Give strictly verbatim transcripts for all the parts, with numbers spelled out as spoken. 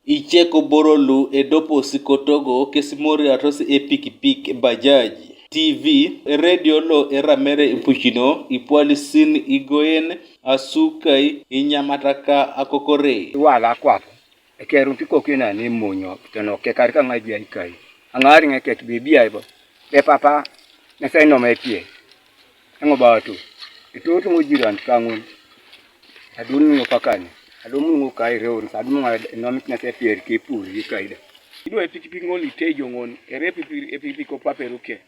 Ice koboro lu edoposi kotogo kesimoriatos epikipik, bajaj, T V, eredio lo eramere ipucino, ipwalisin, igoen, asukai, inyamataka akokore. Iwala akwap. Ekerun ti kokien ani imunyo, keno kekar ka ŋa ejai kai. Aŋaar ŋa ekek bibiai bo. Ke papa, nese inom epie. Eŋo ba tu. Itoot ŋo jiran kaŋun. Adun ŋo pakani. Adum ŋo ka ireun, adum ŋo inomit nese epier kipul yikaida. Ido epikipik ŋol itejo ŋon, ere epikipik, epikipik opaperuke.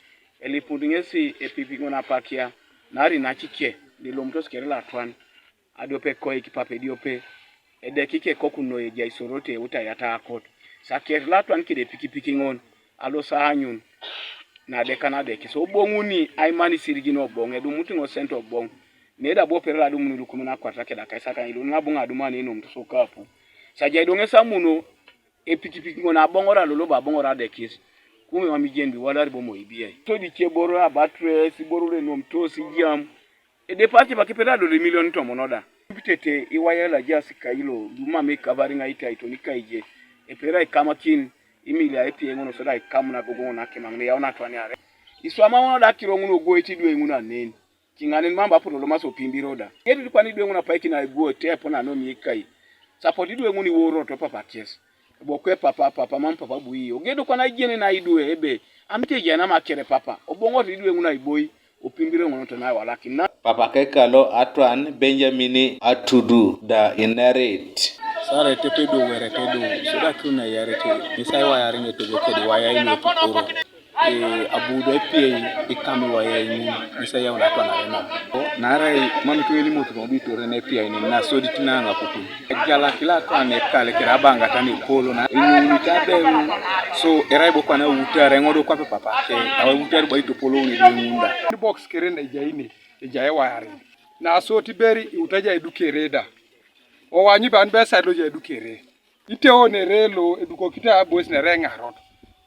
Elipund ŋesi epikipik ŋon apakia, nari nacice, lilomutos kere latwan. Adiope koik papa ediope. Edekik ekoku noi ejai Soroti eut ayata akot. Sakiet lo atwan kede pikipiki ŋon, aloso aanyun. Nadeka nadekis oboŋuni aimani isirigin oboŋ, edumut ŋosent oboŋ. Neda bo pere lo adumuni lukumin akwat keda kaisakan ilon ŋabu ŋadumani enomut sokapu. Sajai do ŋes amuno epikipiki ŋon aboŋor alolo bo aboŋor adekis. Kume mam ijen biwalari bo moibiai. Sodi ceboro abatres, iboro lenomtos ijiam. Edepar cepa kipet adol emilion tomon da. Tete iwaya lajas kailo lumam ikabari ŋa itaito nikaije. Epera ikamakin imilia epie ŋono soda ikam nagogoŋ nakimaŋ neyau natwaniare. Iswama ŋono da akiro ŋun ogoit idwe ŋun anen. Kiŋanen mam bapot lolomas opimbiro da. Yet kwan idwe ŋun apaikin aiguo tepo nanom ikai. Sapot idwe ŋun iworoto papa kes. Bokwe papa, papa, mam papa bui. Ogedo kwana ijene na idwe ebe. Amite jana makere papa. Oboŋor idwe ŋun aiboi. Opimbire ŋun tona iwalakin na. Papa kekalo atwan Benjamin Atudu da inerit. Sara etepe do were te do. Soda kiuna yarete. Misai wayari ngeto kedi waya ino pupuro. Eh, abudo epiei ikami waya ini. Misai yauna atwan arena. Nara mam tueli motu no bitore ne epiei ni na sodi tina nga kutu. Jala kila atwan ekale kira abanga tani polo na inyuni taberu. So era ibo kwana utare ŋodo kwa papa ke. Awe utare ba ito polo ni dungunda. Ni box kerenda ijaine, ijai wayari. Na so tiberi iutaja edukere da. Owanyu ban besa lo ja edukere. Iteonere lo edukokite abois nere eŋarot.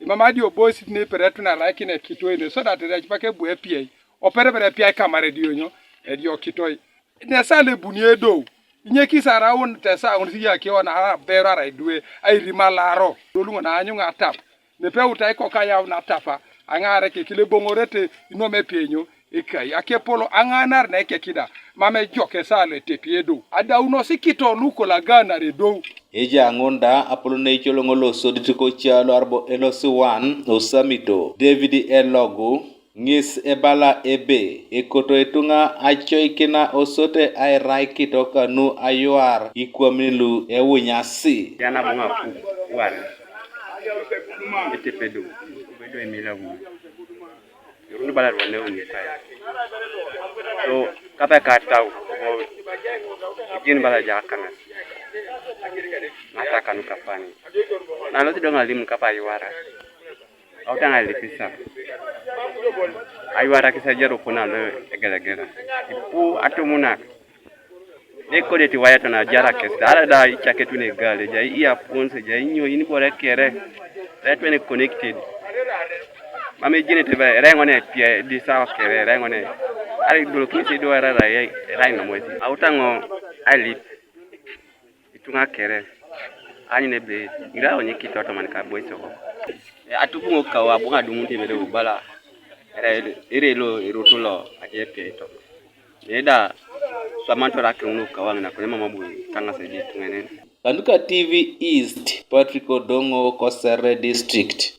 Imam adio bois ne peretu na laikin ekitoi ne so da tere acipak ebu epiei. Operebere epiai kamar edionyo, edio kitoi. Nesa lebuni edou. Inyekis araun tesa ŋun siyakion abero arai due, airim alaro. Doluŋon aanyuŋ atap. Nepeuta ikoku ayau natapa, aŋaar ekekile eboŋorete inom epienyo ekai, akepolo aŋaanar na ekekida, mam ejok esaa lo etepi edou. Adaunos ikito lukol agaanar edou. Ejaa ŋun da apolon eicoloŋ losodit kocalo arbo elosiwan osamito, David Elogu, ŋes ebala ebe, ekoto ituŋa acoikina osote airaikito kanu ayuar ikwamin lu eunyasi. Yana buŋa ku war. Etepedo, obedo emila ŋun. Irun bala rwane uni kai. So, kapa katau, o, ijin bala ja kanas. Mata kanu kapani. Na lo tido ŋalim kapa yuara. Au taŋa ilipisa. Ayuara kisa jaro kuna lo egelegela. Ipu atumunak. Nekodeti wayat na jara kes, dara da icaketu ne gal, ejai earphones, ejai inyo, ini bore kere, that when connected. Mame jene te ba, ere ŋone pia, di sawa kere, ere ŋone. Ari dolo kini se do era ra ye, era ino moisi. Auta ŋo, alip, ituŋa kere. Anyi ne be, ira onye kitoto man ka boy soko. Atubu ŋo kawa, bunga dumu te bere ubala. Era ere lo, eroto lo, aje pia ito. Eda, swaman to rakiŋ nu kawaŋ na kwenye mama bui, taŋa se di tuŋenen. Kanuka T V East, Patrick Odongo, Kosere District.